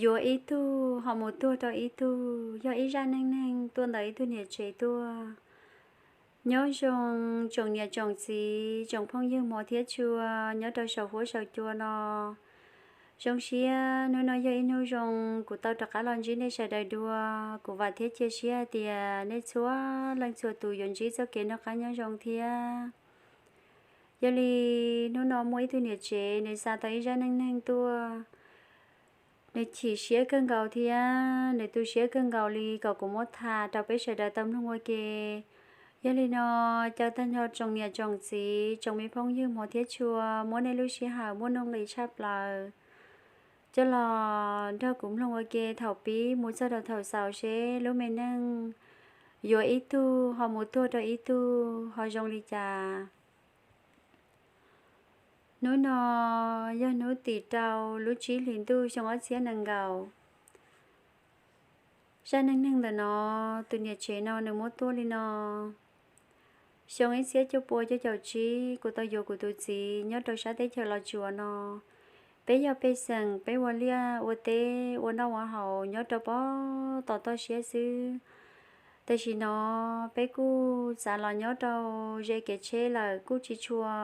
Yuav ib tug ho mus tuag rau ib tug, yog ib zaj neej neeg tuaj ntawm ib tug niam tsev tuaj. Nyob zoo tsoom niam tsoom txiv, tsoom phooj ywg hmov thiab tshua nyob rau saum huab saum cua no. Zoo siab hnub no yog ib hnub zoo kuv tau rov qab los ntsib nej sawv daws dua. Kuv vam thiab cia siab hais tias nej txhua leej txhua tus yuav ntsib txoj kev noj qab nyob zoo thiab. Yog li hnub no muaj ib tug niam tsev nws xa tau ib zaj neej neeg tuaj. Nws chim siab kawg nkaus thiab nws tu siab kawg nkaus li kom kuv muab tham rau peb sawv daws tau mloog ua ke. Yog li no, caw tag nrho tsoom niam tsoom txiv, tsoom me phooj ywg hmov thiab tshua, muab nej lub sij hawm muaj nuj nqis tshaj plaws coj los nrog kuv mloog ua ke thaum pib mus txog rau thaum xaus seb lub me neej yuav ib tug ho mus tuag rau ib tug ho zoo li cas. Hnub no yog hnub tim rau lub tsib hlis ntuj xyoo ob txhiab nees nkaum. Zaj neej neeg ntawm no, tus niam tsev no nws muab tuaj li no. Xyoo ib txhiab cuaj pua cuaj caum tsib, kuv tau yuav kuv tus txiv nyob rau sab teb chaws Los Tsuas no. Peb yog pej xeem, peb ua liaj ua teb ua noj ua haus nyob rau pob tom toj siab xwb. Tam sim no peb kuj txav los nyob rau ze kev tsheb lawm, kuj tsis tshua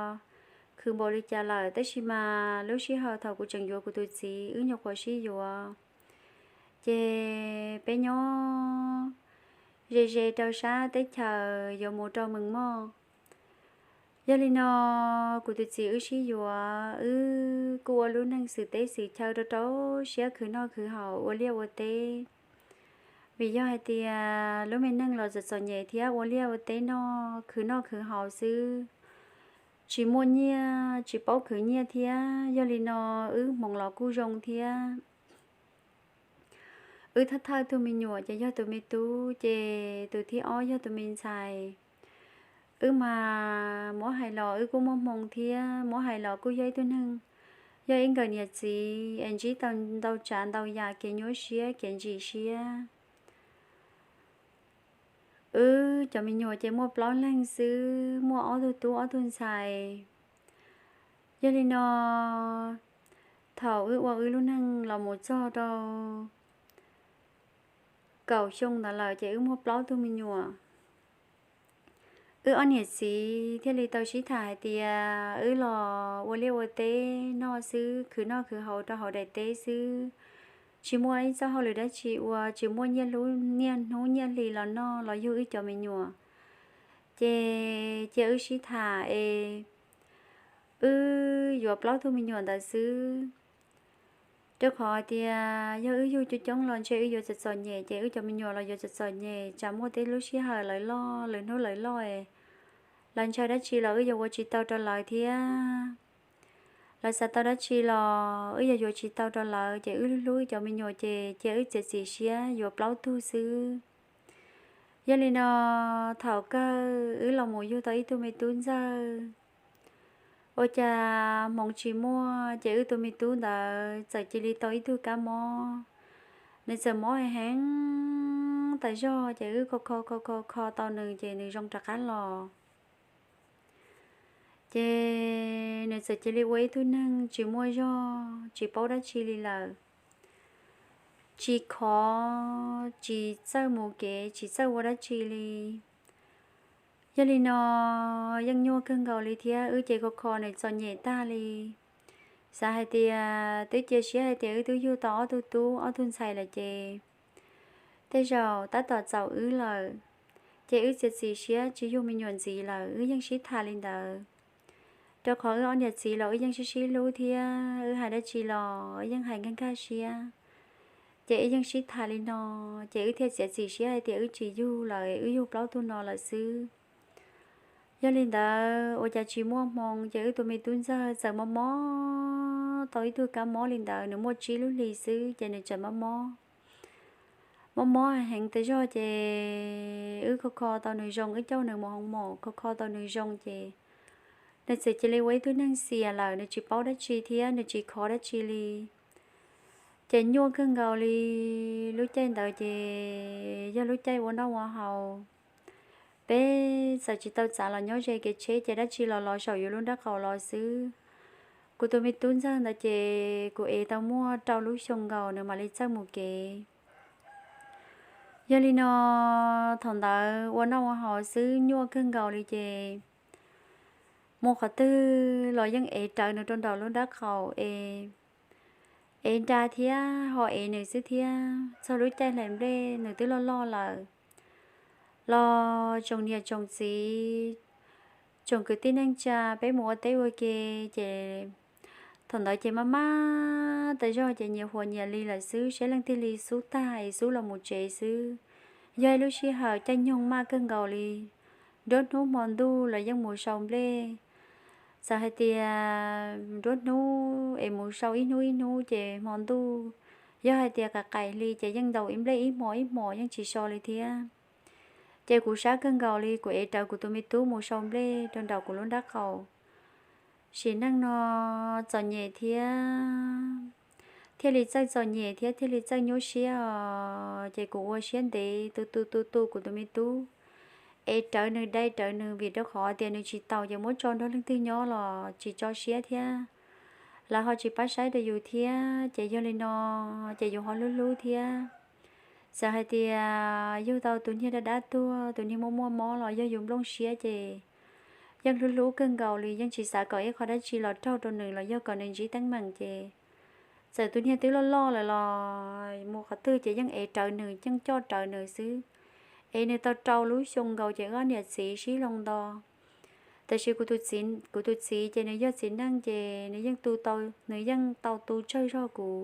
khwv npaum li cas lawm, tab sis mas lub sij hawm thaum kuv tseem yuav kuv tus txiv wb nyuam qhuav sib yuav, ces peb nyob ze ze rau sab teb chaws yuav mus rau Mees Moj. Yog li no, kuv tus txiv wb sib yuav, wb kuj ua lub neej xwm teb xwm chaw rau rau siab khwv noj khwv haus ua liaj ua teb. Vim yog hais tias lub me neej los txom txom nyem thiab ua liaj ua teb noj khwv noj khwv haus xwb, tsis muaj nyiaj, tsis paub khwv nyiaj thiab. Yog li no, wb hmoov los kuj zoo thiab. Wb thawj thawj tug me nyuam ces yog tus me tub, ces tus thib ob yog tus me ntxhais. Wb mas muab hais los wb kuj muaj hmoo thiab, muab hais los kuj yog ib tug neeg, yog ib nkawm niam txiv es ntsib tau ntau tsav ntau yam kev nyuaj siab kev ntsim siab. Wb cov me nyuam ces muaj plaub leeg xwb, muaj ob tug tub ob tug ntxhais. Yog li no, thaum wb ua wb lub neej los mus txog rau kaum xyoo ntawd lawm ces wb muaj plaub tug me nyuam. Wb ob niam txiv thiaj li tau sib tham hais tias wb los ua liaj ua teb noj xwb, khwv noj khwv haus rau hauv daim teb xwb, tsis muaj ib txoj hauj lwm dab tsi ua, tsis muaj nyiaj hnub nyiaj hli los noj los yug wb cov me nyuam. Ces cia wb sib tham es wb yuav plaub tug me nyuam ntawd xwb. Rau qhov tias yog wb yug coob coob los ntshe wb yuav txom txom nyem, ces wb cov me nyuam los yuav txom txom nyem, tsam muaj tej lub sij hawm lawv loj, lwm hnub lawv loj, lawv ntshaw dab tsi los wb yuav ua tsis tau rau lawv thiab. Lawv xav tau dab tsi los wb yuav yuav tsis tau rau lawv, ces wb hlub wb cov me nyuam ces cia wb txiav txim siab yuav plaub tug xwb. Yog li no, thaum kawg wb los mus yug tau ib tug me tub ntxawg. Ua cas hmoov tsis muaj, ces wb tus me tub ntawd txawm cia li tau ib tug kab mob. Nws txawm mob heev tas zog, ces wb kho kho kho kho kho tau nws, ces nws zoo rov qab los. Ces nws txawm cia li ua ib tug neeg tsis muaj zog, tsis paub dab tsi li lawm, tsis khov, tsis txawj mus kev, tsis txawj ua dab tsi li. Yog li no, yeej nyuaj kawg nkaus li thiab, wb ces kho kho nws txom nyem tag li. Xav hais tias twb cia siab hais tias wb twb yug tau ob tug tub ob tug ntxhais lawm ces tej zaum tab tom txaus wb lawm, ces wb txiav txim siab tsis yug me nyuam ntxiv lawm, wb yeej sib tham li ntawd. Rau qhov wb ob niam txiv los wb yeej sib sib hlub thiab, wb hais dab tsi los wb yeej hais nkag nkag siab. Ces wb yeej sib tham li no, ces wb thiaj txiav txim siab hais tias wb tsis yug lawm, wb yug plaub tug no lawm xwb. Yog li ntawd ua cas tsis muaj hmoo, ces wb tus me tub ntxawg txawm mob mob tau ib tug kab mob li ntawd, nws muaj tsib lub hlis xwb ces nws tseem mob mob, mob mob heev tas zog, ces wb kho kho tau nws zoo, wb coj nws mus hoo mom kho kho tau nws zoo, ces nws txawm cia li ua ib tug neeg xiam lawm, nws tsis paub dab tsi thiab nws tsis khov dab tsi li. Ces nyuaj kawg nkaus li. Lub caij ntawd ces yog lub caij ua noj ua haus, peb txawm tsis tau txav los nyob ze kev tsheb, ces dab tsi los los saum yus lub nraub qaum los xwb. Kuv tus me tub ntxawg ntawd ces kuv ev tau muaj rau lub xyoo nkaus nws mam li txawj mus kev. Yog li no, thaum ntawd ua noj ua haus xwb nyuaj kawg nkaus li ces mus qhov twg los yeej ev rawv nws rau nraum lub nrab qaum es ev nra thiab ho ev nws xwb thiab. Txog lub caij hlais nplej nws twb loj loj lawm los tsoom niam tsoom txiv, tsoom kwv tij neej tsa peb mus ua teb ua ke ces thaum ntawd ces maj maj tas zog ces nyias huas nyias li lawm xwb, seb leej twg li xub tag es xub los mus tsev xwb. Yog ib lub sij hawm caij nyoog maj kawg nkaus li, nruab hnub hmo ntuj los yeej mus sau nplej. Txawm hais tias nruab hnub es mus sau ib hnub ib hnub ces hmo ntuj yog hais tias qais qais hli ces yeej ntaus ib nplej ib hmos ib hmos yeej tsis so li thiab. Ces kuv sab kawg nkaus li, kuv ev rawv kuv tus me tub mus sau nplej rau nraum kuv lub nrab qaum. Sim neej no txom nyem thiab, thiaj li txawj txom nyem thiab thiaj li txawj nyuaj siab os. Ces kuv ua siab ntev tu tu tu tu kuv tus me tub, ev rawv nws dai rawv nws vim rau qhov tias nws tsis taus ces muab tso nrog leej twg nyob los tsis tso siab thiab, lawv ho tsis pab saib rau yus thiab. Ces yog li no ces yus ho hlub hlub thiab. Txawm hais tias yug tau tus niag dab dab tuag, tus niag muaj muaj mob los yog yus nplooj siab ces yeej hlub hlub kawg nkaus li, yeej tsis xav kom ib qho dab tsi los raug rau nws los yog kom nws ntsib teeb meem ces txawm tus niag twb loj loj lawm los mus qhov twg ces yeej ev rawv nws, yeej coj rawv nws xwb. Ev nws tau rau lub xyoo nkaus ces wb ob niam txiv sib hloov nto. Tab sis kuv tus txiv, kuv tus txiv ces nws yog txiv neej ces nws yeej tu tau, nws yeej tau tu tsawg zog kuv.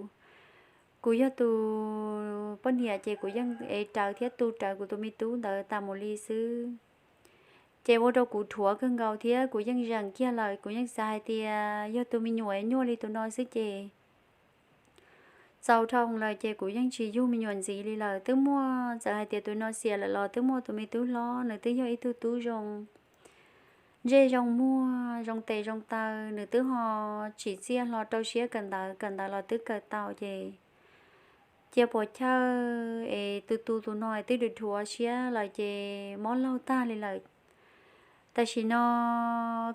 Kuv yog tus poj niam ces kuv yeej ev rawv thiab tu rawv kuv tus me tub ntawd tas mus li xwb. Ces ua rau kuv dhuav kawg nkaus thiab kuv yeej zeem kiag lawm, kuv yeej xav hais tias yog tus me nyuam nyuaj li tus no xwb ces txaus dhau lawm ces kuv yeej tsis yug me nyuam ntxiv li lawm. Twb muaj, txawm hais tias tus no xiam lawm los twb muaj tus me tub hlob, nws twb yog ib tug tub zoo ntsej zoo muag, zoo tes zoo taw, nws twb ho tsim txiaj hlo rau siab kawm ntawv, kawm ntawv los twb kawm tau ces cia puas chawj es tu tu tus no es twb dhuav siab lawm ces mob laug tag li lawm. Tam sim no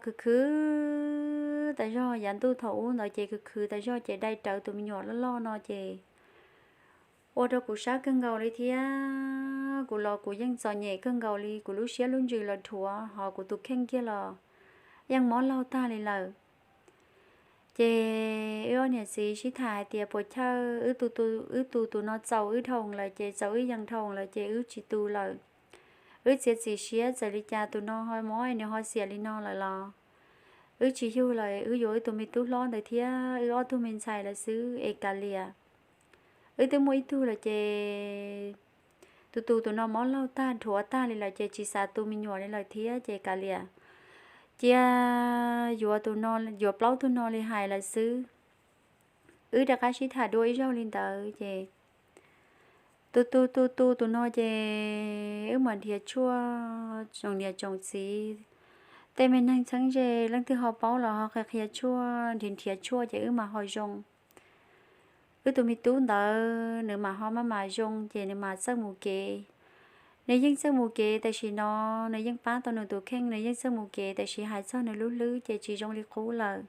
khwv khwv tas zog, yav ntuj thaum ub ntawd ces khwv khwv tas zog ces dai rawv tus me nyuam loj loj no ces ua rau kuv sab kawg nkaus li thiab. Kuv los kuv yeej txom nyem kawg nkaus li, kuv lub siab lub ntsws los dhuav, ho kuv tus kheej kiag los yeej mob laug tag li lawm. Ces wb ob niam txiv sib tham hais tias puas chawj wb tu, wb tu tus no txaus wb dhau lawm ces txaus wb yees dhau lawm ces wb tsis tu lawm. Wb txiav txim siab, txawm li cas tus no ho mob nws ho xiam li no lawm los wb tsis yug lawm, wb yuav wb tus me tub hlob ntawd thiab wb ob tug me ntxhais lawm xwb es kav liam. Wb twb muaj ib tug lawm ces tus tus tus no mob laug tag dhuav tag li lawm ces tsis xav tu me nyuam li lawm thiab ces kav liam, cia yuav tus no, yuav plaub tug no li hais lawm xwb. Wb rov qab sib tham dua ib zaug li ntawd ces tu tu tu tu tus no ces wb mam nrhiav tshuaj, tsoom niam tsoom txiv, tej me neeg txheeb ze leej twg ho paub los ho qhia qhia tshuaj, nrhiav nrhiav tshuaj ces wb mam ho zoo. Wb tus me tub ntawd nws mam ho maj mam zoo ces nws mam txawj mus kev. Nws yeej txawj mus kev tam sim no, nws yeej pab tau nws tus kheej, nws yeej txawj mus kev, tab sis hais txog nws lub hlwb ces tsis zoo li qub lawm.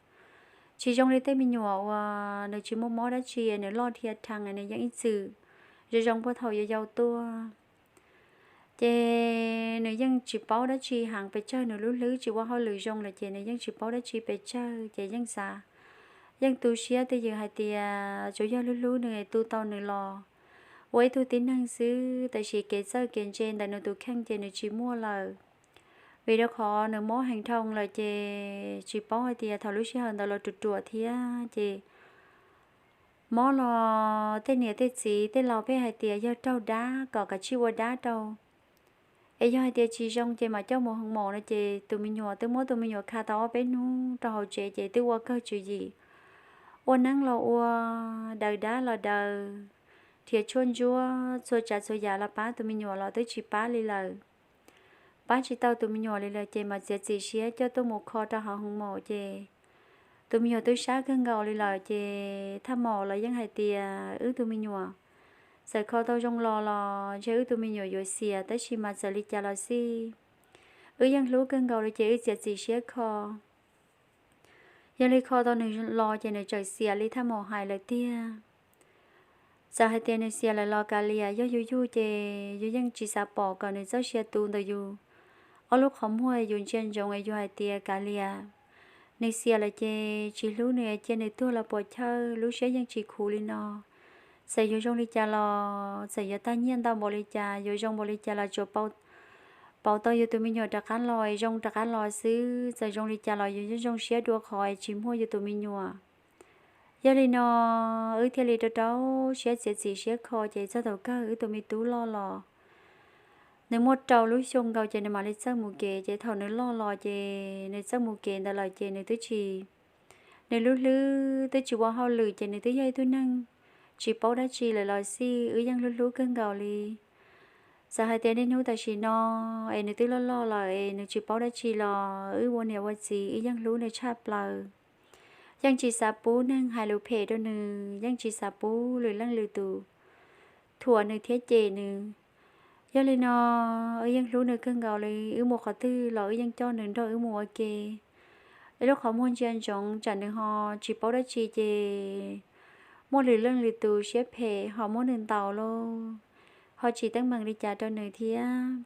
Tsis zoo li tej me nyuam uas nws tsis muaj mob dab tsi, nws loj dhia rhees, nws yeej ib txwm zoo zoo puag thaum yau yau tuaj. Ces nws yeej tsis paub dab tsi heev pes tsawg, nws lub hlwb tsis ua hauj lwm zoo lawm ces nws yeej tsis paub dab tsi pes tsawg ces yeej xav, yeej tu siab twj ywm hais tias tsuas yog hlub hlub nws tu tau nws los ua ib tug tib neeg xwb, tab sis kev txawj kev ntse ntawm nws tus kheej ces nws tsis muaj lawm. Vim rau qhov nws mob heev dhau lawm ces tsis paub hais tias thaum lub sij hawm ntawd los ruam ruam thiab ces mob los tej niam tej txiv tej laus pheej hais tias yog raug dab kom kav tsij ua dab rau, es yog hais tias tsis zoo ces mam coj mus hoo mos no ces tus me nyuam twb muab tus me nyuam kha tau ob peb hnub rau hauv tsev ces twb ua kawg tswv yim, ua neeb los ua, daws dab los daws, nrhiav tshuaj ntsuab txhua tsav txhua yam los pab tus me nyuam los twb tsis pab li lawm. Pab tsis tau tus me nyuam li lawm ces mam txiav txim siab coj tuaj mus kho rau hauv hoo mos ces tus me nyuam twb sab kawg nkaus li lawm ces thaj maum los yeej hais tias wb tus me nyuam txawm kho tau zoo los los ntshe wb tus me nyuam yuav xiam, tab sis mas txawm li cas los xij wb yeej hlub kawg nkaus li ces wb txiav txim siab kho. Yog li kho tau nws los ces nws txawm xiam li thaj maum hais lawm tiag. Txawm hais tias nws xiam lawm los kav liam, yog yus yug ces yus yeej tsis xav pom kom nws txoj sia tu ntawm yus ob lub qhov muag, yus ntsia ntsoov es yus hais tias kav liam, nws xiam lawm ces tsis hlub nws, cia nws tuag los puas chawj, lub siab yeej tsis khuv li no. Txawm yuav zoo li cas los, txawm yuav tag nyiaj ntau npaum li cas, yuav zoo npaum li cas los tsuas pauv tau yus tus me nyuam rov qab los es zoo rov qab los xwb. Txawm zoo li cas los yus yeej zoo siab dua qhov es tsis muaj yus tus me nyuam. Yog li no, wb thiaj li rau rau siab txiav txim siab kho, ces txog thaum kawg wb tus me tub loj los, nws muaj rau lub xyoo nkaus ces nws mam li txawj mus kev. Ces thaum nws loj los ces nws txawj mus kev ntawd lawm ces nws twb tsis, nws lub hlwb twb tsis ua hauj lwm ces nws twb yog ib tug neeg tsis paub dab tsi lawm los xij, wb yeej hlub hlub kawg nkaus li. Txawm hais tias niaj hnub tam sim no es nws twb loj loj lawm es nws tsis paub dab tsi los wb ua niam ua txiv wb yeej hlub nws tshaj plaws. Yeej tsis xav pub neeg hais lus phem rau nws, yeej tsis xav pub lwm leej lwm tus thuam nws thiab cem nws. Yog li no, wb yeej hlub nws kawg nkaus li, wb mus qhov twg los wb yeej coj nws nrog wb mus ua ke. Ib lub qhov muag ntsia ntsoov tsam nws ho tsis paub dab tsi ces muaj lwm leej lwm tus siab phem ho muab nws ntaus los ho tsis teeb meem li cas rau nws thiab.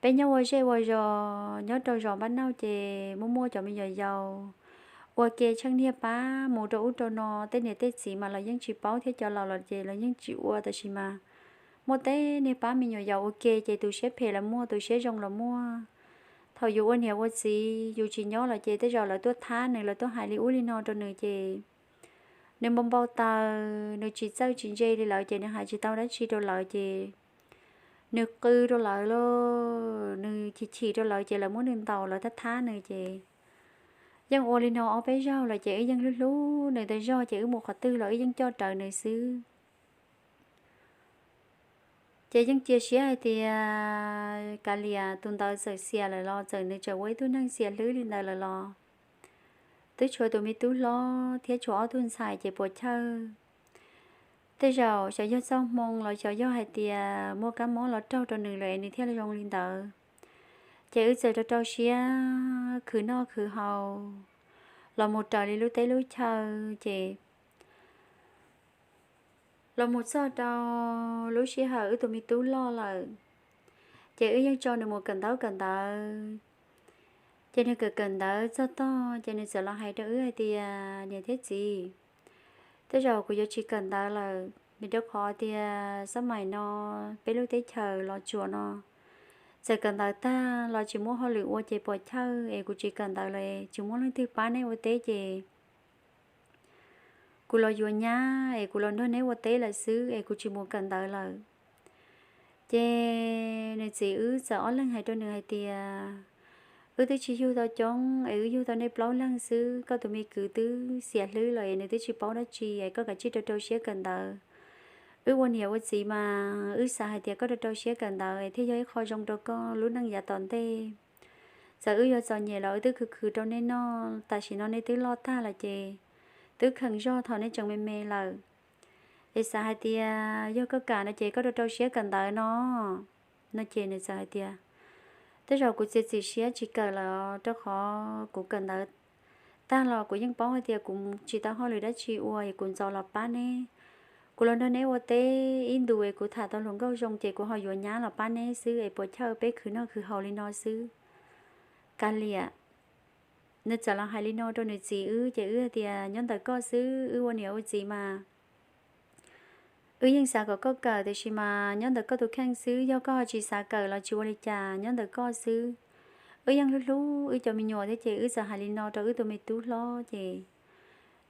Peb nyob ua zej ua zos nyob rau zos Npab Nauj ces muaj muaj cov me nyuam yaus ua ke tsheej niag pab mus rau ub rau no, tej niam tej txiv mas los yeej tsis paub thiab, cov laus los ces los yeej tsis ua, tab sis mas muaj tej niag pab me nyuam yaus ua ke ces tus siab phem los muaj, tus siab zoo los muaj. Thaum yus ua niam ua txiv yus tsis nyob lawm ces tej zaum lawv tuaj thab nws, lawv tuaj hais li ub li no rau nws ces nws npau npau taws, nws tsis txawj tsis ntse li lawv ces nws hais tsis tau dab tsi rau lawv ces nws qw rau lawv los nws chim chim rau lawv ces lawv muab nws ntaus, lawv thab thab nws ces yeej ua li no ob peb zaug lawm ces wb yeej hlub hlub nws tas zog ces wb mus qhov twg los wb yeej coj rawv nws xwb. Ces yeej cia siab hais tias kav liam, tus ntawd txawm xiam lawm los txawm nws tseem ua ib tug neeg xiam hlwb li ntawd lawm los twb tshuav tus me tub hlob thiab tshuav ob tug ntxhais ces puas chawj. Tej zaum xyov yog txoj hmoo los xyov yog hais tias muaj kab mob los raug rau nws lawm es nws thiaj zoo li ntawd. Ces wb txawm rau rau siab khwv noj khwv haus los mus raws li lub teb lub chaw ces los mus txog rau lub sij hawm wb tus me tub loj lawm, ces wb yeej tso nws mus kawm ntaub kawm ntawv. Ces nws kawm kawm ntawv txog tog ces nws txawm los hais rau wb hais tias, niam thiab txiv, tej zaum kuv yuav tsis kawm ntawv lawm, vim rau qhov tias xab mais no peb lub teb chaws Los Tsuas no txawm kawm ntawv tag los tsis muaj hauj lwm ua ces puas chawj, es kuv tsis kawm ntawv lawm tsis muaj leej twg pab neb ua teb ces kuv los yuav nyab es kuv los nrog neb ua teb lawm xwb es kuv tsis mus kawm ntawv lawm. Ces nws txiv wb txawm ob leeg hais rau nws hais tias, wb twb tsis yug tau coob es wb yug tau nej plaub leeg xwb, koj tus me kwv twb xiam hlwb lawm es nws twb tsis paub dab tsi es koj kav tsij rau rau siab kawm ntawv. Wb ua niam ua txiv mas wb xav hais tias koj rau rau siab kawm ntawv es thiaj yog ib qho zoo rau koj lub neej yav tom ntej. Txawm wb yuav txom nyem los wb twb khwv khwv rau nej noj, tam sim no nej twb loj tag lawm ces twb kheev zog thaum nej tseem me me lawm. Es xav hais tias yog koj kam no ces koj rau rau siab kawm ntawv no. No ces nws txawm hais tias, tej zaum kuv txiav txim siab tsis kawm lawm rau qhov kuv kawm ntawv tag los kuv yeej paub hais tias kuv tsis tau hauj lwm dab tsi ua es kuv ntxov los pab neb. Kuv los nrog neb ua teb ib ntus es kuv tham tau hluas nkauj zoo ces kuv ho yuav nyab los pab neb xwb es puas chawj, peb khwv noj khwv haus li no xwb. Kav liam, nws txawm los hais li no rau nws txiv wb ces wb tias, nyob ntawm koj xwb, wb ua niam ua txiv mas wb yeej xav kom koj kawm, tiam sis mas nyob ntawm koj tus kheej xwb, yog koj ho tsis xav kawm los tsis ua li cas, nyob ntawm koj xwb. Wb yeej hlub hlub wb cov me nyuam thiab ces wb txawm hais li no rau wb tus me tub hlob ces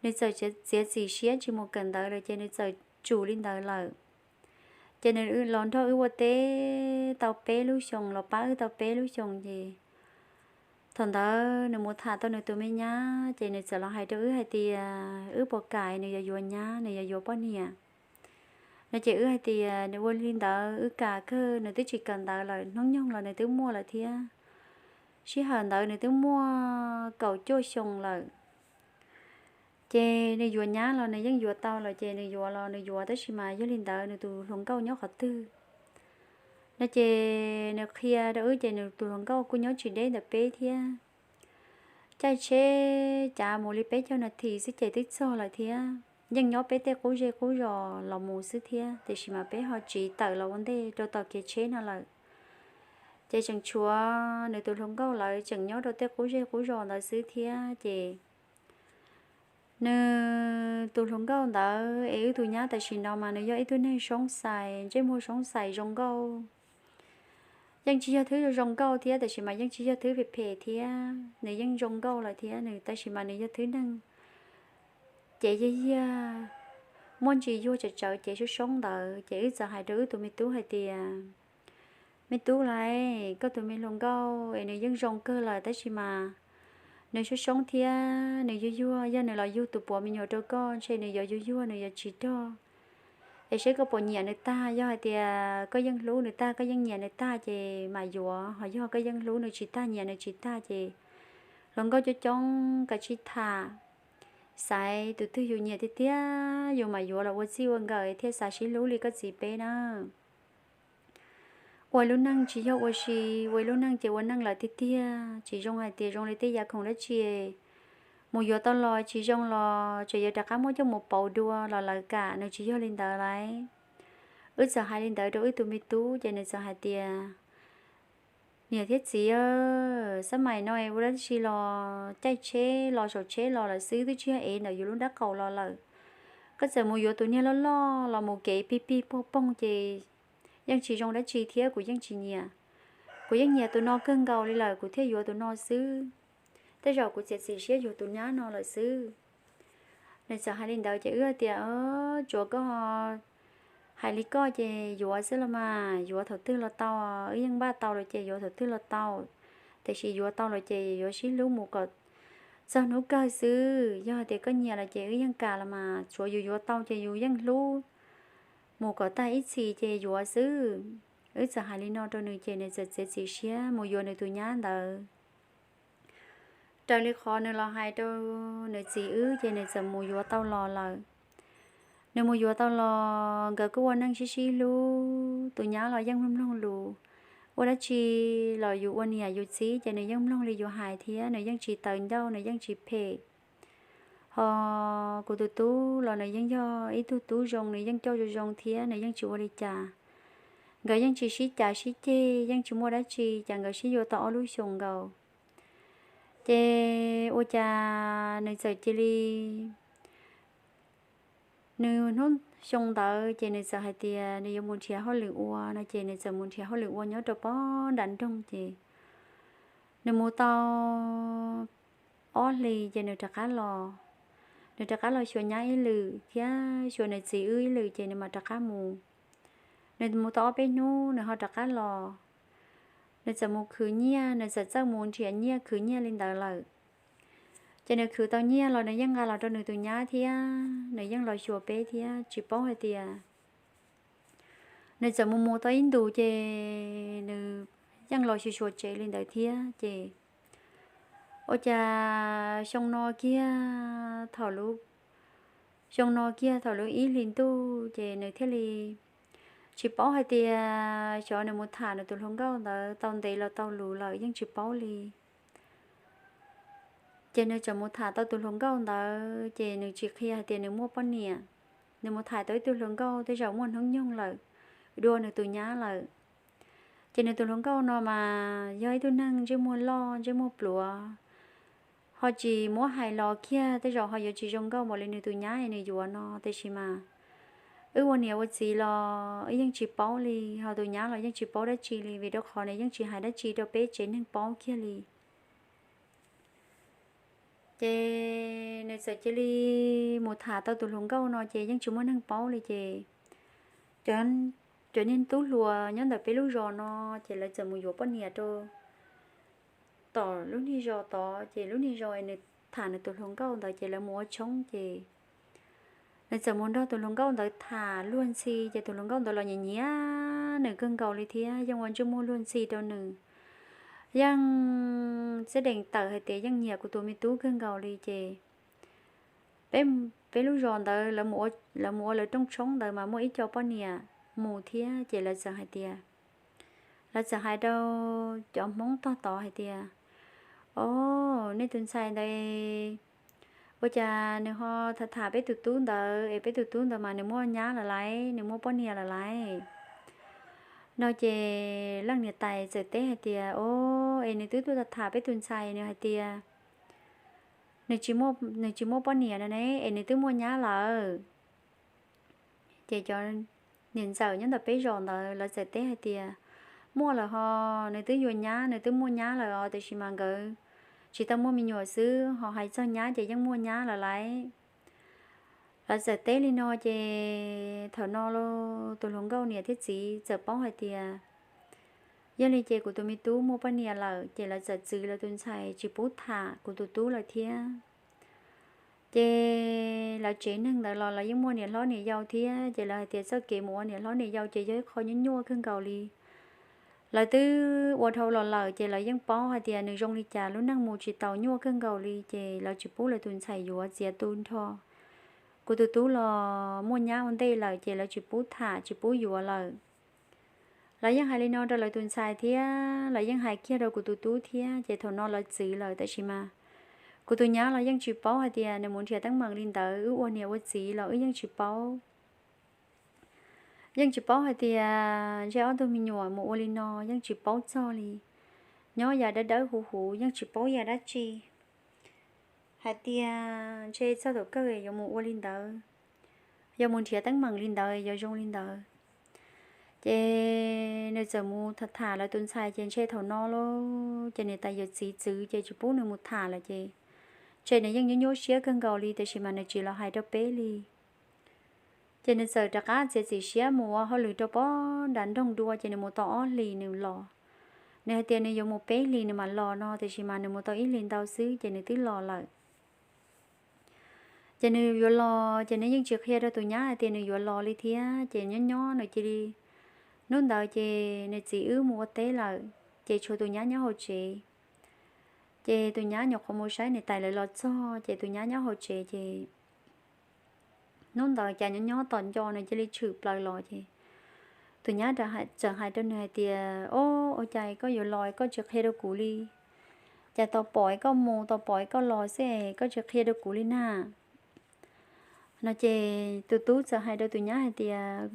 nws txawm txiav txim siab tsis mus kawm ntawv lawm ces nws txawm tsum li ntawd lawm. Ces nws los nrog wb ua teb tau peb lub xyoos, los pab wb tau peb lub xyoos ces thaum ntawd nws mus tham tau nws tus me nyab ces nws txawm los hais rau wb hais tias wb puas kam nws yuav yuav nyab, nws yuav yuav poj niam no ces wb hais tias nws ua li ntawd wb kam kawg, nws twb tsis kawm ntawv lawm, hnub nyoog los nws twb muaj lawm thiab. Sij hawm ntawd nws twb muaj kaum cuaj xyoo lawm. Ces nws yuav nyab los nws yeej yuav tau lawm ces nws yuav los nws yuav, tab sis mas yog li ntawd nws tus hluas nkauj nyob qhov twg no ces nws qhia rau wb ces nws tus hluas nkauj kuj nyob tsis deb ntawm peb thiab. caij tsheb cav mus li peb caug nas this xwb ces twb txog lawm thiab. Yeej nyob peb tej qub zej qub zos los mus xwb thiab, tiam sis mas peb ho tsiv tawm los ua ntej rau tom kev tsheb no lawm. Ces tseem tshuav nws tus hluas nkauj lawv tseem nyob rau tej qub zej qub zos ntawd xwb thiab ces nws tus hluas nkauj ntawd es wb tus nyab tam sim no mas nws yog ib tug neeg soob xais, ntsej muag soob xais zoo nkauj. Yeej tsis yog thwb zoo nkauj thiab, tab sis mas yeej tsis yog thwb phem phem thiab, nws yeej zoo nkauj lawm thiab, nws tab sis mas nws yog thwb neeg ces yog yog muaj ntsis yuag tsawv tsawv ces soob soob ntawd. Ces wb txawm hais rau wb tus me tub hais tias, me tub lauj, koj tus me hluas nkauj es nws yeej zoo kawg lawm tab sis mas nws soob soob thiab nws yuag yuag, yog nws los yug tus puav me nyuam rau koj ntshe nws yuav yuag yuag, nws yuav tsis rog. Es seb koj puas nyiam nws tag, yog hais tias koj yeej hlub nws tag, koj yeej nyiam nws tag ces mam yuav, ho yog koj yeej hlub nws tsis tag, nyiam nws tsis tag ces hluas nkauj coob coob kav tsij tham, xaiv tus twg yus nyiam tiag tiag yus mam yuav los ua txij ua nkawm thiaj xav sib hlub li koj txiv peb na. Ua lub neej tsis yog ua si, ua lub neej ces ua neej lawm tiag tiag, tsis zoo hais tias zoo li tej yav khoom dab tsi mus yuav tau los tsis zoo los tseem yuav rov qab muab coj mus pauv dua los lawv kam, nws tsis yog li ntawd lauj. Wb txawm hais li ntawd rau wb tus me tub ces nws txawm hais tias, niam thiab txiv, xab mais no ua dab tsi los caij tsheb los saum tsheb los lawm xwb, twb tsis yog ev ntawm yus lub nrab qaum los lawm. Koj txawm mus yuav tus niag loj loj los mus kev pig pig pog poog ces yeej tsis zoo dab tsi thiab kuv yeej tsis nyiam. Kuv yeej nyiam tus no kawg nkaus li lawm kuv thiaj yuav tus no xwb. Tej zaum kuv txiav txim siab yuav tus nyab no lawm xwb. Nws txawm hais li ntawd ces wb tias, tsuav koj hais li koj ces yuav xwb los mas, yuav thaum twg los tau, wb yeej npaj tau lawm ces yuav thaum twg los tau. Tiam sis yuav tau lawm ces yuav sib hlub mus kom txog hnub kawg xwb. Yog hais tias koj nyiam lawm ces wb yeej kam los mas, tsuav yus yuav tau ces yus yeej hlub mus kom tag ib txhis ces yuav xwb. Wb txawm hais li no rau nws ces nws txawm txiav txim siab mus yuav nws tus nyab ntawd. Raws li qhov nws los hais rau nws txiv wb ces nws txawm mus yuav tau los lawm. Nws mus yuav tau los nkawd kuj ua neej sib sib hlub, tus nyab los yeej mloog mloog lus. Ua dab tsi los yus ua niam yus txiv ces nws yeej mloog li yus hais thiab nws yeej tsis taws ncauj, nws yeej tsis phem. Ho kuv tus tub los nws yeej yog ib tug tub zoo, nws yeej coj zoo zoo thiab nws yeej tsis ua li cas. Nkawd yeej tsis sib cav sib ceg, yeej tsis muaj dab tsi, cas nkawd sib yuav tau ob lub xyoos nkaus. Ces ua cas nws txawm cia li, nws hnub xyoo ntawd ces nws txawm hais tias nws yuav mus nrhiav hauj lwm ua no ces nws txawm mus nrhiav hauj lwm ua nyob rau pob nram nroog ces nws mus tau ob hlis ces nws rov qab los. Nws rov qab los xyuas nyab ib lwm thiab xyuas nws txiv wb ib lwm ces nws mam rov qab mus. Nws mus tau ob peb hnub nws ho rov qab los. Nws txawm mus khwv nyiaj, nws txawm txawj mus nrhiav nyiaj khwv nyiaj li ntawd lawm. Ces nws khwv tau nyiaj los nws yeej nqa los rau nws tus nyab thiab nws yeej los xyuas peb thiab tsis paub hais tias nws txawm mus mus tau ib ntus ces nws yeej los xyuas xyuas tsev li ntawd thiab ces ua cas xyoo no kiag thaum lub, xyoo no kiag thaum lub ib hlis ntuj ces nws thiaj li tsis paub hais tias xyov nws mus tham nws tus hluas nkauj ntawd tau ntev los tau luv lawm yeej tsis paub li. Ces nws txawm mus tham tau tus hluas nkauj ntawd ces nws tsis qhia hais tias nws muaj poj niam. Nws mus tham tau ib tug hluas nkauj tej zaum muaj hnub nyoog lawm, dua nws tus nyab lawm. Ces nws tus hluas nkauj no mas yog ib tug neeg ntsej muag loj ntsej muag pluav, ho tsis muab hais los kiag tej zaum ho yuav tsis zoo nkauj npaum li nws tus nyab nws yuav no, tiam sis mas wb ua niam ua txiv los wb yeej tsis paub li, ho tus nyab los yeej tsis paub dab tsi li vim rau qhov nws yeej tsis hais dab tsi rau peb tsev neeg paub kiag li. Ces nws txawm cia li mus tham tau tus hluas nkauj no ces yeej tsis muaj neeg paub li ces cov niag tub hluas nyob ntawm peb lub zos no ces lawv txawm mus yuav poj niam rau tom lub niag zos tod ces lub niag zos nws tham nws tus hluas nkauj ntawd ces lawv mus ua tshoob ces nws txawm mus nrog tus hluas nkauj ntawd tham luag ntxhi ces tus hluas nkauj ntawd los nyiam nyiam nws kawg nkaus li thiab yeej ua ntsej muag luag ntxhi rau nws. Yeej txij deem tawm hais tias yeej nyiam kuv tus me tub kawg nkaus li ces peb, peb lub zos ntawd lawv mus ua lawv rooj tshoob ntawd mas muaj ib co poj niam mus thiab ces lawv txawm hais tias, lawv txawm hais rau cov Hmoob tog tod hais tias, O, nej tus ntxhais ntawd, ua cas nws ho tham tham peb tus tub ntawd es peb tus tub ntawd mas nws muaj nyab lawm lauj, nws muaj poj niam lawm lauj. No ces leej niam tais txawm teb hais tias, O, es nws twb tuaj tham tham peb tus ntxhais, nws hais tias nws tsis muaj, nws tsis muaj poj niam no ne, es nws twb muaj nyab lawm. Ces cov niam ntxawm nyob ntawm peb zos ntawd lawv txawm teb hais tias, Muaj lawm ho, nws twb yuav nyab, nws twb muaj nyab lawm os, tiam sis mas nkawd tsis tau muaj me nyuam xwb, ho hais txog nyab ces yeej muaj nyab lawm lauj. Lawv txawm teb li no ces thaum no los tus hluas nkauj niam thiab txiv txawm paub hais tias, Yog li ces kuv tus me tub muaj poj niam lawm. Ces lawv txawm txwv lawv tus ntxhais tsis pub tham kuv tus tub lawm thiab. Ces lawv tsev neeg ntawd los lawv yeej muaj niam hlob niam yau thiab, ces lawv hais tias txoj kev mus ua niam hlob niam yau ces yog ib qho nyuaj nyuaj kawg nkaus li. Lawv twb ua dhau los lawm ces lawv yeej paub hais tias nws zoo li cas, lub neej mus tsis tau, nyuaj kawg nkaus li, ces lawv tsis pub lawv tus ntxhais yuav txiav tu nrho. Kuv tus tub los muaj nyab ua ntej lawm ces lawv tsis pub tham tsis pub yuav lawm. Lawv yeej hais li no rau lawv tus ntxhais thiab lawv yeej hais kiag rau kuv tus tub thiab, ces thaum no lawv txwv lawm, tab sis mas kuv tus nyab los yeej tsis paub hais tias nws mus nrhiav teeb meem li ntawd, wb ua niam ua txiv los wb yeej tsis paub. Yeej tsis paub hais tias ntshe ob tug me nyuam mus ua li no, yeej tsis paub txog li. Nyob yav dawb dawb huv huv yeej tsis paub yam dab tsi hais tias ntshe txog thaum kawg yuav mus ua li ntawd, yuav mus nrhiav teeb meem li ntawd yuav zoo li ntawd. Ces nws txawm mus tham tham lawv tus ntxhais, ces ntshe thaum no los ces niam tais yawm txiv txwv ces tsis pub nws mus tham lawm, ces ntshe nws yeej nyuaj nyuaj siab kawg nkaus li, tiam sis mas nws tsis los hais rau peb li. Ces nws txawm rov qab txiav txim siab mus ua hauj lwm rau pem nram nroog dua, ces nws mus tau ob hlis nws los. Nws hais tias nws yuav mus peb hlis nws mam los no, tiam sis mas nws mus tau ib hlis ntau xwb ces nws twb los lawm. Ces nws yuav los ces nws yeej tsis qhia rau tus nyab hais tias nws yuav los li thiab, ces nyob nyob nws cia li, hnub ntawd ces nws txiv wb mus ua teb lawm, ces tshuav tus nyab nyob hauv tsev. Ces tus nyab nyuam qhuav mus saib niam tais lawv los txog, ces tus nyab nyob hauv tsev, ces hnub ntawd cas nyob nyob tos nco nws cia li tshwm plaws los, ces tus nyab txawm hais rau nws hais tias, O, ua cas koj yuav los koj tsis qhia rau kuv li? Cas tau pom koj mus tau pom koj los xwb es koj tsis qhia rau kuv li na? No ces tus tub txawm hais rau tus nyab hais tias,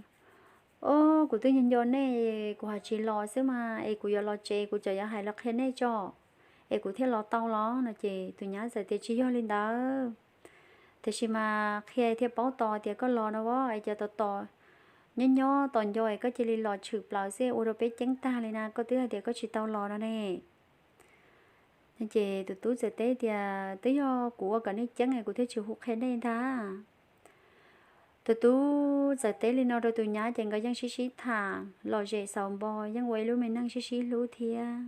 O, kuv twb nco nco nej, kuv ho tsis los xwb mas, es kuv yuav los tsev kuv txawm yuav hais los qhia nej tso, es kuv thiaj los tau los. No ces tus nyab txawm tias, Tsis yog li ntawd, tiam sis mas qhia thiaj paub tos tias koj los no as, es cas tos tos nyob nyob tos nco es koj cia li los tshwm plaws xwb ua rau peb ceeb tag li na, koj twb hais tias koj tsis tau los no ne. Ces tus tub txawm teb tias, Twb yog kuv ua kom nej ceeb es kuv thiaj tsis hu qhia nej ntag. Tus tub txawm teb li no rau tus nyab ces nkawd yeej sib sib tham lom zem xaus npo, yeej ua ib lub me neej sib sib hlub thiab.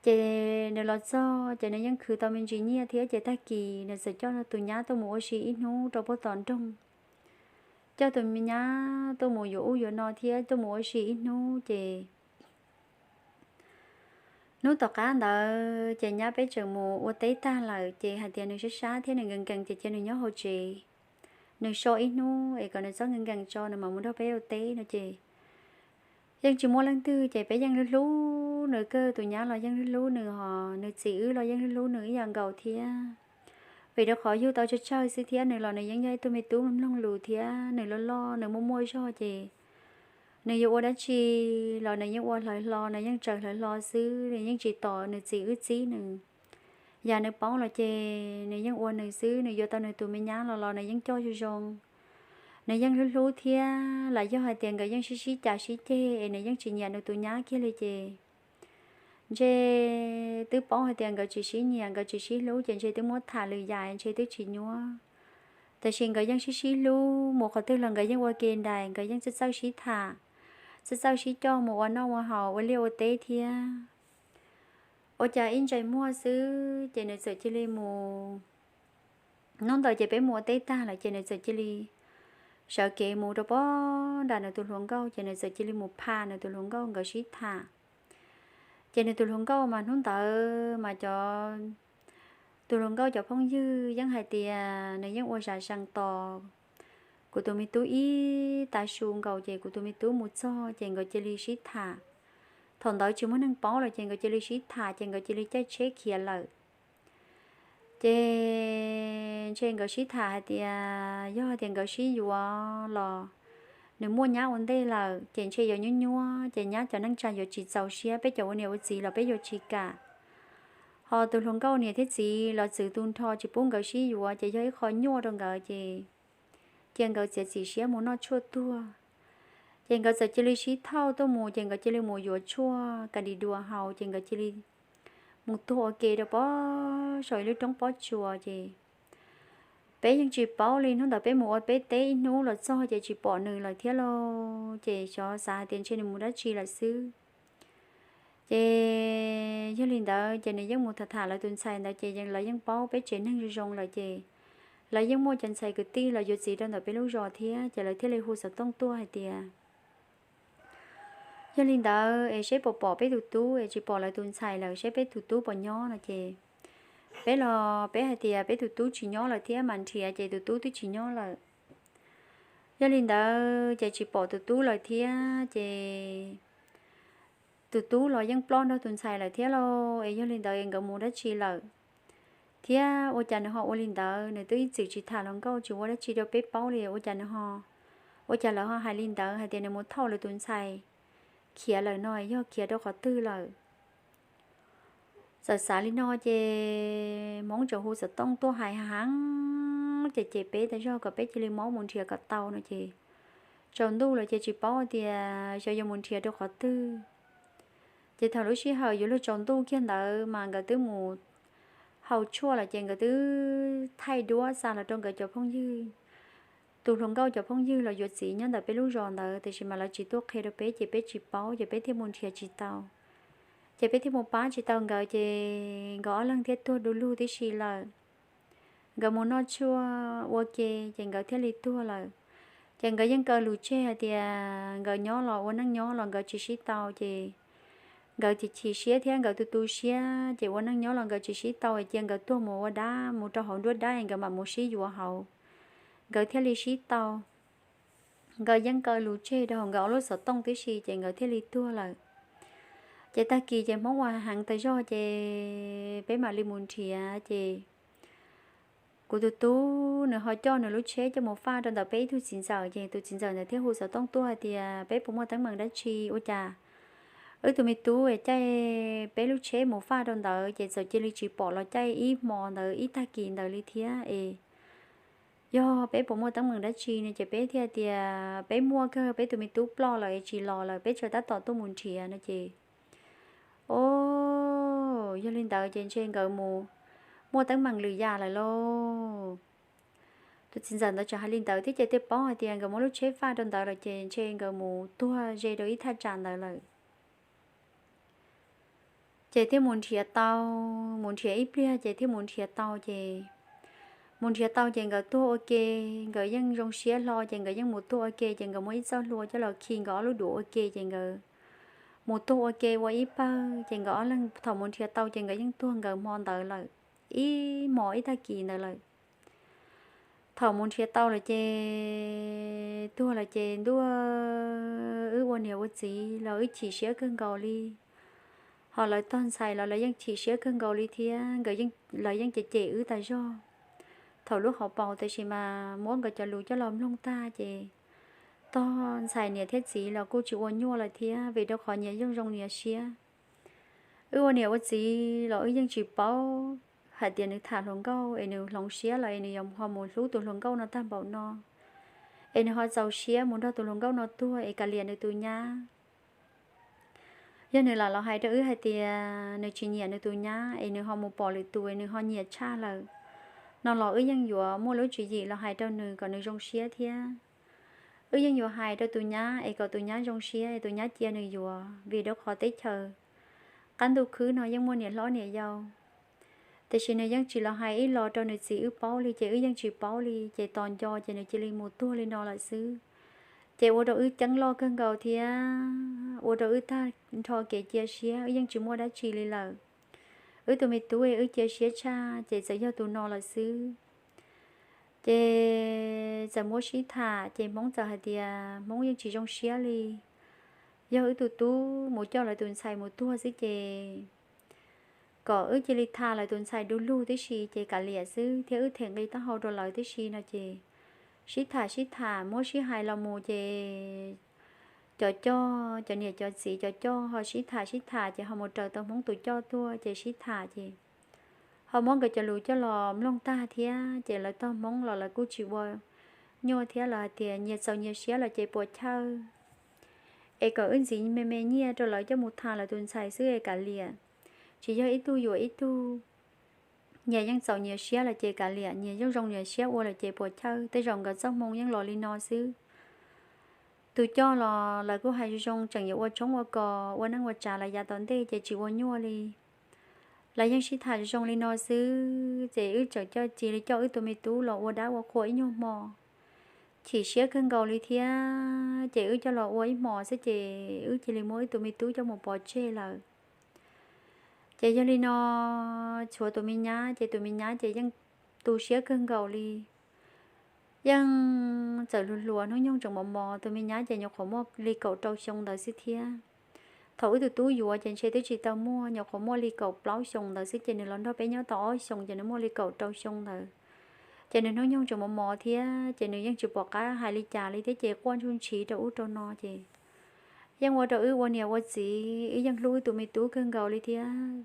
Ces nws los txog ces nws yeej khwv tau me ntsis nyiaj thiab, ces tag kis nws txawm coj tus nyab tuaj mus ua si ib hnub rau pem tom nroog, coj tus me nyab tuaj mus yuav ub yuav no thiab tuaj mus ua si ib hnub. Ces hnub tom qab ntawd ces nyab peb tseem mus ua teb tag lawm, ces hais tias nws sab sab thiab nws nkees nkees ces cia nws nyob hauv tsev, nws so ib hnub es kom nws txhob nkees nkees tso nws mam mus nrog peb ua teb no ces yeej tsis muaj leej twg, ces peb yeej hlub hlub nws kawg, tus nyab los yeej hlub hlub nws, ho nws txiv wb los yeej hlub hlub nws ib yam nkaus thiab. Vim rau qhov yug tau tsawg tsawg xwb thiab, nws los nws yeej yog ib tug me tub mloog lus thiab, nws loj loj nws muaj muaj zog ces nws yuav ua dab tsi los nws yeej ua hlawv hlo, nws yeej tsaws hlawv hlo xwb, nws yeej tsis tos nws txiv wb txib nws. Yam nws paub los ces nws yeej ua nws xwb, nws yuav tau nws tus me nyab los los nws yeej coj zoo zoo. Nws yeej hlub hlub thiab, los yog hais tias nkawd yeej sib sib cav sib ceg es nws yeej tsis nyiam nws tus nyab kiag li ces ntshe twb paub hais tias nkawd tsis sib nyiam nkawd tsis sib hlub ces ntshe twb muab tham lwm yam ntshe twb tsis nyuaj. Tiam sis nkawd yeej sib sib hlub, mus qhov twg los nkawd yeej ua ke nraim, nkawd yeej txawj txawj sib tham, txawj txawj sib coj mus ua noj ua haus ua liaj ua teb thiab. Ua cas ib ntsais muag xwb ces nws txawm cia li mus, hnub ntawd ces peb mus ua teb tag lawm ces nws txawm cia li sawv kev mus rau pem nram nws tus hluas nkauj, ces nws txawm cia li mus pham nws tus hluas nkauj nkawd sib tham. Ces nws tus hluas nkauj mas hnub ntawd mas cov, tus hluas nkauj cov phooj ywg yeej hais tias nws yeej ua zam zees tos kuv tus me tub ib tag su nkaus, ces kuv tus me tub mus txog ces nkawd cia li sib tham. thaum ntawd tsis muaj neeg paub lawm ces nkawd cia li sib tham ces nkawd cia li caij tsheb khiav lawm. Ces ntshe nkawd sib tham hais tias yog tias nkawd sib yuav los nws muaj nyab ua ntej lawm ces ntshe yuav nyuaj nyuaj ces nyab cov neej tsa yuav tsis txaus siab, peb cov ua niam ua txiv los peb yuav tsis kam. Ho tus hluas nkauj niam thiab txiv los txwv tu nrho tsis pub nkawd sib yuav ces yog ib qho nyuaj rau nkawd ces cia nkawd txiav txim siab mus noj tshuaj tuag. Ces nkawd txawm cia li sib thauj tuaj mus ces nkawd cia li mus yuav tshuaj kas dis duas haus ces nkawd cia li mus tuag ua ke rau pob saum ib lub roob pob tsuas ces peb yeej tsis paub li. Hnub ntawd peb mus ua peb teb ib hnub los txog ces tsis pom nws lawm thiab lauj. Ces xyov xav hais tias ntshe nws mus dab tsi lawm xwb. Ces yog li ntawd ces nws yeej mus tham tham lawv tus ntxhais ntawd ces lawv yeej paub peb tsev neeg zoo zoo lawm ces lawv yeej muaj cov ntxhais kwv tij los yuav txiv rau ntawm peb lub zos thiab ces lawv thiaj li hu xov tooj tuaj hais tias yog li ntawd es seb puas pom peb tus tub es tsis pom lawv tus ntxhais lawm seb peb tus tub puas nyob no ces peb los peb hais tias peb tus tub tsis nyob lawm thiab mas nrhiav ces tus tub twb tsis nyob lawm. Yog li ntawd ces tsis pom tus tub lawm thiab ces tus tub los yeej ploj nrog tus ntxhais lawm thiab lauj. Es yog li ntawd es nkawd mus dab tsi lawm thiab ua cas nws ho ua li ntawd? Nws twb ib txwm tsis tham hluas nkauj tsis ua dab tsi rau peb paub li, ua cas nws ho, ua cas lawv ho hais li ntawd hais tias nws mus thauj lawv tus ntxhais khiav lawm no yog khiav rau qhov twg lawm? Txawm xav li no ces Hmoob tseem hu xov tooj tuaj hais heev ces cem peb tas zog kom peb cia li maub mus nrhiav kom tau no ces tsaus ntuj lawm ces tsis paub tias xyov yuav mus nrhiav rau qhov twg. Ces thaum lub sij hawm yuav luag tsaus ntuj kiag ntawd mas nkawd twb mus haus tshuaj lawm ces nkawd twb thaij duab xa los rau nkawd cov phooj ywg, tus hluas nkauj cov phooj ywg los yuav txiv nyob ntawm peb lub zos ntawd, tiam sis mas lawv tsis tuaj qhia rau peb ces peb tsis paub ces peb thiaj mus nrhiav tsis tau. Ces peb thiaj mus pab tsis tau nkawd ces nkawd ob leeg thiaj tuag du lug tib si lawm. Nkawd mus noj tshuaj ua ke ces nkawd thiaj li tuag lawm. Ces nkawd yeej kaw lus tseg hais tias nkawd nyob los ua neej nyob los nkawd tsis sib tau ces nkawd chim chim siab thiab nkawd tu tu siab ces ua neej nyob los nkawd tsis sib tau es cia nkawd tuag mus ua dab mus rau hauv nruab dab es nkawd mam mus sib yuav hauv, nkawd thiaj li sib tau. Nkawd yeej kaw lus tseg rau hauv nkawd ob lub xov tooj tib si ces nkawd thiaj li tuag lawm. Ces tag kis ces Hmoob ua heev tas zog ces peb mam li mus nrhiav ces kuv tus tub nws ho coj nws lub tsheb coj mus faj rau ntawm peb ib tug txiv ntxawm ces tus txiv ntxawm ntawd thiaj hu xov tooj tuaj hais tias peb puas muaj teeb meem dab tsi ua cas wb tus me tub caij peb lub tsheb mus faj rau ntawd ces txawm cia li tsis pom los caij ib hmo ntawd ib tag kis ntawd li thiab es yog peb puas muaj teeb meem dab tsi no ces peb thiaj tias peb muaj kawg, peb tus me tub ploj lawm es tsis los lawm peb tsuas tab tom tuaj mus nrhiav no ces o, yog li ntawd ces ntshe nkawd mus muaj teeb meem lwm yam lawm lauj. Tus txiv ntxawm ntawd txawm hais li ntawd thiab ces thiaj paub hais tias nkawd muab lub tsheb faj rau ntawd lawm ces ntshe nkawd mus tuag ze rau ib thaj tsam ntawd lawm. Ces thiaj mus nrhiav tau, mus nrhiav ib pliag ces thiaj mus nrhiav tau ces mus nrhiav tau ces nkawd tuag ua ke, nkawd yeej zoo siab hlo ces nkawd yeej mus tuag ua ke ces nkawd muab ib txoj hlua coj los khi nkawd ob lub duav ua ke ces nkawd mus tuag ua ke ua ib pawg ces nkawd ob leeg thaum mus nrhiav tau ces nkawd yeej tuag nkawd hmo ntawd lawm, ib hmo ib tag kis ntawd lawm. Thaum mus nrhiav tau lawm ces tuag lawm ces ntuj, wb ua niam ua txiv los wb chim siab kawg nkaus li. Ho lawv tog ntxhais los lawv yeej chim siab kawg nkaus li thiab nkawd, lawv yeej cem cem wb tas zog thaum lub hauv paus, tiam sis mas muab nkawd cov lus coj los mloog tag ces tog ntxhais niam thiab txiv los kuj tsis ua nyuaj lawm thiab vim rau qhov nyias yeej zoo nyias siab. Wb ua niam ua txiv los wb yeej tsis paub hais tias nws tham hluas nkauj es nws hloov siab los es nws yuav ho mus hlub tus hluas nkauj no tag npaum no, es nws ho txaus siab mus nrog tus hluas nkauj no tuag es kav liam nws tus nyab. Yog nws lam los hais rau wb hais tias nws tsis nyiam nws tus nyab es nws ho mus pom lwm tus es nws ho nyiam tshaj lawm no los wb yeej yuav muaj lub tswv yim los hais rau nws kom nws zoo siab thiab. Wb yeej yuav hais rau tus nyab es kom tus nyab zoo siab es tus nyab cia nws yuav, vim rau qhov teb chaws qab ntuj khwb no yeej muaj niam hlob niam yau. Tiam sis nws yeej tsis los hais ib los rau nws txiv wb paub li ces wb yeej tsis paub li ces tos nco ces nws cia li mus tuag li no lawm xwb. Ces ua rau wb ceeb loj kawg nkaus thiab ua rau wb tag nrho kev cia siab, wb yeej tsis muaj dab tsi li lawm. Wb tus me tub wb cia siab tshaj ces txawm yog tus no lawm xwb. Ces txawm muab sib tham ces Hmoob txawm hais tias Hmoob yeej tsis zoo siab li. yog wb tus tub mus coj lawv tus ntxhais mus tuag xwb ces kom wb cia li tham lawv tus ntxhais du lug tib si ces kav liam xwb thiab wb them nqi taub hau rau lawv tib si no ces sib tham sib tham muab sib hais los mus ces cov coj, cov niam cov txiv cov coj ho sib tham sib tham ces ho mus raws tau Hmoob tus coj tuaj ces sib tham ces ho muab nkawd cov lus coj los mloog tag thiab ces lawv tog Hmoob los lawv kuj tsis ua nyuaj thiab, lawv hais tias nyias txaus nyias siab los ces puas chawj es kom wb ntxiv me me nyiaj rau lawv coj mus tham lawv tus ntxhais xwb es kav liam. Tsis yog ib tug yuav ib tug, nyias yeej txaus nyias siab los ces kav liam, nyias yeej zoo nyias siab ua los ces puas chawj. Tej zaum nkawd txoj hmoo yeej los li no xwb. Tus coj los lawv kuj hais zoo zoo, tseem yuav ua tshoob ua kos ua neej ua tsav lawv yav tom ntej ces tsis ua nyuaj li. Lawv yeej sib tham zoo li no xwb ces wb txawm coj cia li coj wb tus me tub los ua dab ua qhua ib nyuag hmo. Chim siab kawg nkaus li thiab ces wb coj los ua ib hmos xwb ces wb cia li muab wb tus me tub coj mus pov tseg lawm. Ces yog li no, tshuav tus me nyab ces tus me nyab ces yeej tu siab kawg nkaus li. Yeej txawm hluas hluas hnub nyoog tseem mos mos, tus me nyab ces nyuam qhuav muaj li kaum rau xyoo ntawd xwb thiab. Thaum wb tus tub yuav ces ntshe twb tsis tau muaj, nyuam qhuav muaj li kaum plaub xyoo ntawd xwb ces nws los nrog peb nyob tau ob xyoos ces nws muaj li kaum rau xyoo ntawd. Ces nws hnub nyoog tseem mos mos thiab ces nws yeej tsis pom qab hais li cas li thiab ces quaj ntsuj ntshiv rau ub rau no ces yeej ua rau wb ua niam ua txiv, wb yeej hlub wb tus me tub kawg nkaus li thiab.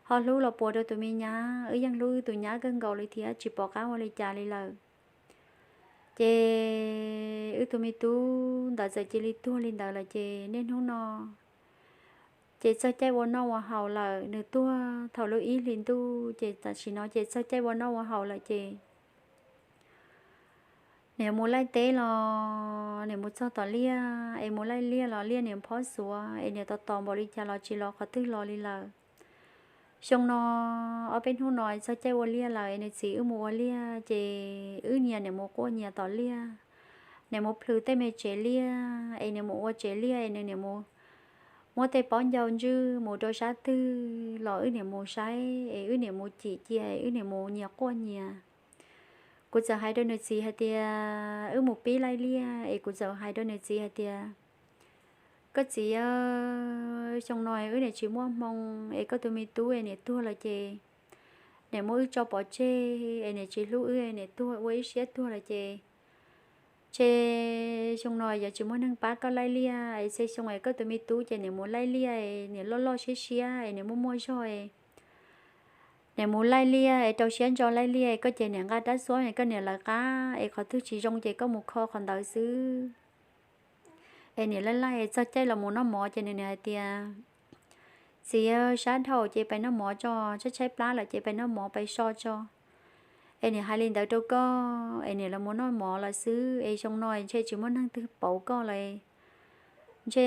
Ho hlub los puas rau tus me nyab, wb yeej hlub wb tus nyab kawg nkaus li thiab tsis pom qab ua li cas li lawm. Ces wb tus me tub ntawd txawm cia li tuag li ntawd lawm ces niaj hnub no ces txog caij ua noj ua haus lawm, nws tuag thaum lub ib hlis ntuj ces tam sim no ces txog caij ua noj ua haus lawm ces niam mus laij teb los niam mus txog tom liaj es mus laij liaj los liaj niam phob xuav es niam tos tos npaum li cas los tsis los qhov twg los li lawm. Xyoo no, ob peb hnub no txog caij ua liaj lawm es nws txiv wb mus ua liaj ces wb nyias niam mus quaj nyias tom liaj, niam mus plhws tej me tsev liaj es niam mus ua tsev liaj es nws niam mus muab tej pob ncau ntswj mus rau sab twg los wb niam mus saib es wb niam mus cim cia es wb niam mus nyias quaj nyias. Kuv txawm hais rau nws txiv hais tias wb mus pib laij liaj es kuv txawm hais rau nws txiv hais tias koj txiv, xyoo no wb niam tsis muaj hmoo es koj tus me tub es niam tuag lawm ces niam muab wb tso pov tseg es niam tsis hlub wb, niam tuag ua ib siab tuag lawm ces ntshe xyoo no yuav tsis muaj neeg pab koj laij liaj es txhua xyoo es koj tus me tub ces niam mus laij liaj es niam loj loj siab siab es niam muaj muaj zog es niam mus laij liaj es rau siab ntso laij liaj es koj ces niam nqa rab xuab es koj niam lawv qab es qhov twg tsis zoo ces koj mus kho qhov ntawd xwb. Es niam laij laij es txog caij los mus noj mov ces nws niam hais tias txiv, sab dhau ces pais noj mov tso, tshaib tshaib plab lawm ces pais noj mov pais so tso. Es niam hais li ntawd rau koj es niam lawv mus noj mov lawm xwb es xyoo no ntshe tsis muaj neeg twg pauv koj lawm. Ntshe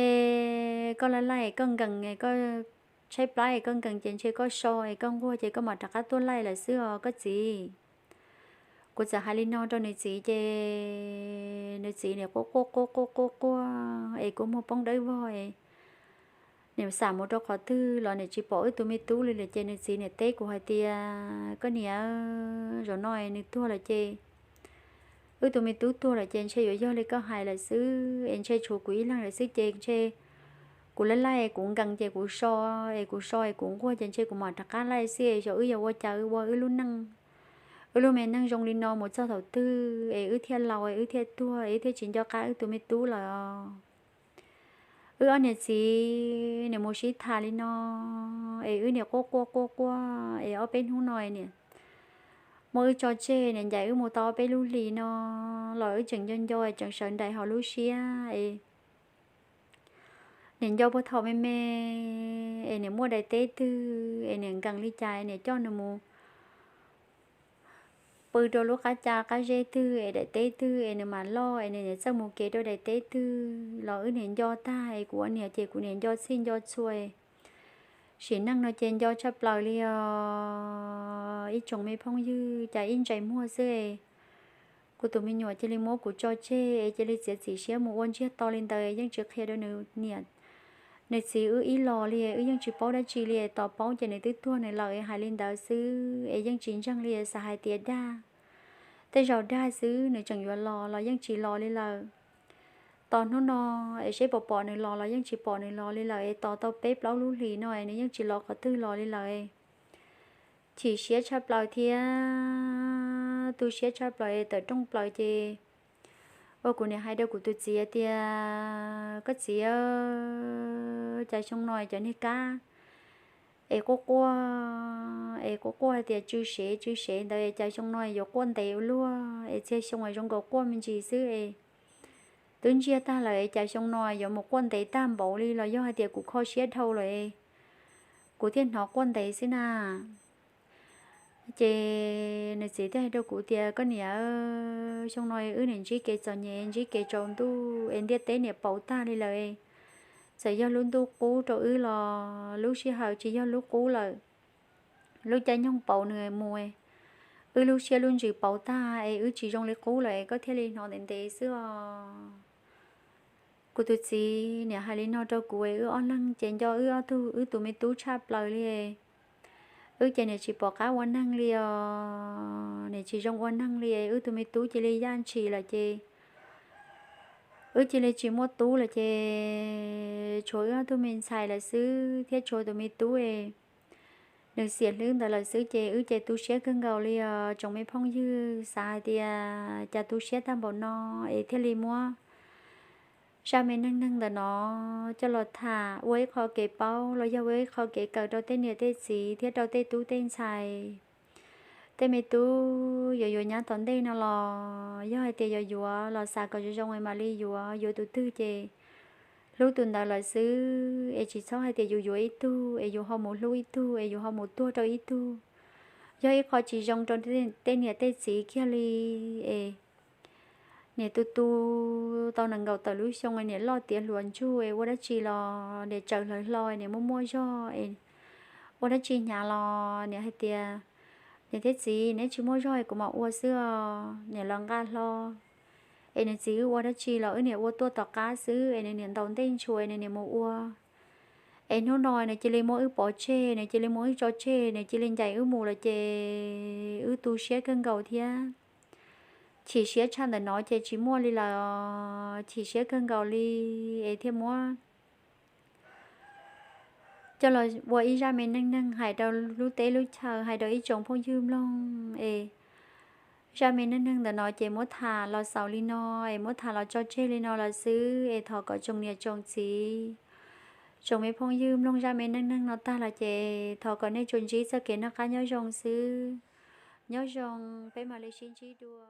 koj laij laij es koj nkees, koj tshaib plab es koj nkees ces ntshe koj so es koj nquag ces koj mam rov qab tuaj laij lawm xwb os koj txiv. Kuv txawm hais li no rau nws txiv ces nws txiv niam quaj quaj quaj quaj quaj quaj es kua muag poob dawb vog es niam xam mus rau qhov twg los niam tsis pom wb tus me tub li lawm ces nws txiv niam teb kuv hais tias koj niam, zaum no nws tuag lawm ces wb tus me tub tuag lawm ces ntshe yuav yog li koj hais lawm xwb es ntshe tshuav kuv ib leeg lawm xwb ces ntshe kuv laij laij es kuv nkees ces kuv so, es kuv so es kuv nquag ces ntshe kuv mam rov qab laij xwb es xyov wb yuav ua cas wb ua wb lub neej, wb lub me neej zoo li no mus txog thaum twg es wb thiaj laus es wb thiaj tuag es wb thiaj tsis nco qab wb tus me tub lawm os. Wb ob niam txiv niam mus sib tham li no es wb niam quaj quaj quaj quaj es ob peb hnub no niam muab wb tso tseg, niam ncaim wb mus tau ob peb lub hlis no los wb tseem nco nco es tseem sawv nraim hauv lub siab es niam nco puag thaum me me es niam muaj daim teb twg es niam nkees li cas es niam coj nws mus pw rau lub qab ca qab zeb twg es daim teb twg es nws mam loj es nws niam txawj mus kev rau daim teb twg los wb niam nco tag es kuv ua niam ces kuv niam nco txhij nco txhua. Sim neej no ces nco tshaj plaws li os ib tsoom me phooj ywg, cas ib ntsais muag xwb kuv tus me nyuam cia li muab kuv tso tseg es cia li txiav txim siab mus ua ntsiag to li ntawd, yeej tsis qhia rau nws niam nws txiv wb ib los li, wb yeej tsis paub dab tsi li. Tos paub ces nws twb tuag nws lawm, hais li ntawd xwb es yeej tsis ntseeg li, xav hais tias dag, tej zaum dag xwb nws tseem yuav los los yeej tsis los li lawm. tos hnub no es seb puas pom nws los los yeej tsis pom nws los li lawm es tos tau peb plaub lub hlis no es nws yeej tsis los qhov twg los li lawm. Chim siab tshaj plaws thiab tu siab tshaj plaws es tawm rooj plaws ces ua kuv niam hais rau kuv tus txiv tias, koj txiv, cas xyoo no cov niag kab es quaj quaj, es quaj quaj hais tias tsw sev tsw sev ntawd cas xyoo no yuav quaj ntev ua luaj es txhia xyoo zoo nkaus quaj me ntsis xwb es twb ntsiag tag lawm es cas xyoo no yuav mus quaj ntev tag npaum li los yog hais tias kuv kho siab dhau lawm es kuv thiaj hnov quaj ntev xwb na. Ces nws txiv thiaj hais rau kuv tias, koj niam, xyoo no wb niam ntsib kev txom nyem ntsib kev tsaus ntuj es ntiaj teb niam pauv tag li lawm. Txawm yog lub ntuj qub rau wb los lub sij hawm tsis yog lub qub lawm. Lub caij nyoog pauv nws mus, wb lub siab lub ntsws pauv tag es wb tsis zoo li qub lawm es koj thiaj li hnov ntev ntev xwb os. Kuv tus txiv niam hais li no rau kuv es wb ob leeg ces nco wb ob tug wb tus me tub tshaj plaws li. Wb ces niam tsis pom qab ua neeg li os, niam tsis zoo ua neeg li es wb tus me tub cia li yaj ntshis lawm ces wb cia li tsis muaj tub lawm ces tshuav wb ob tug me ntxhais lawm xwb thiab tshuav tus me tub es nws xiam hlwb ntawd lawm xwb ces wb ces tu siab kawg nkaus li os tsoom me phooj ywg. Xav hais tias cas tu siab tag npaum no es thiaj li muab zaj me neej neeg ntawm no coj los tham ua ib qho kev paub los yog ua ib qho kev kawm rau tej niam tej txiv thiab rau tej tub tej ntxhais. Tej me tub yuav yuav nyab tom ntej no los yog hais tias yuav yuav los xav kom zoo zoo es mam li yuav, yuav tus twg ces hlub tus ntawd lawm xwb es tsis txhob hais tias yus yuav ib tug es yus ho mus hlub ib tug es yus ho mus tuag rau ib tug. Yog ib qho tsis zoo rau tej niam tej txiv kiag li es niam tu tu tau nees nkaum tawm lub xyoo niam loj tiav hluas ntsug es ua dab tsi los niam tsaws hlawv hlo niam muaj muaj zog es ua dab tsi hnyav los niam hais tias, niam thiab txiv, neb tsis muaj zog es kuv mam ua xwb os. Niam los nqa hlo es nws txiv wb ua dab tsi los wb niam ua tuaj tom qab xwb es nws niam ntaus ntej ntshua es nws niam mus ua. Es hnub no nws cia li muab wb pov tseg, nws cia li muab wb tso tseg, nws cia li ncaim wb mus lawm ces wb tu siab kawg nkaus thiab. Chim siab tshaj ntawm no ces tsis muaj li lawm, chim siab kawg nkaus li es thiaj muab coj los ua ib zaj me neej neeg hais rau lub teb lub chaw, hais rau ib tsoom phooj ywg mloog es zaj me neej neeg ntawm no ces muab tham los xaus li no es muab tham los tso tseg li no lawm xwb es thov kom tsoom niam tsoom txiv, tsoom me phooj ywg mloog zaj me neej neeg no tag los ces thov kom nej tsuas ntsib txoj kev noj qab nyob zoo xwb. Nyob zoo, peb mam li sib ntsib dua.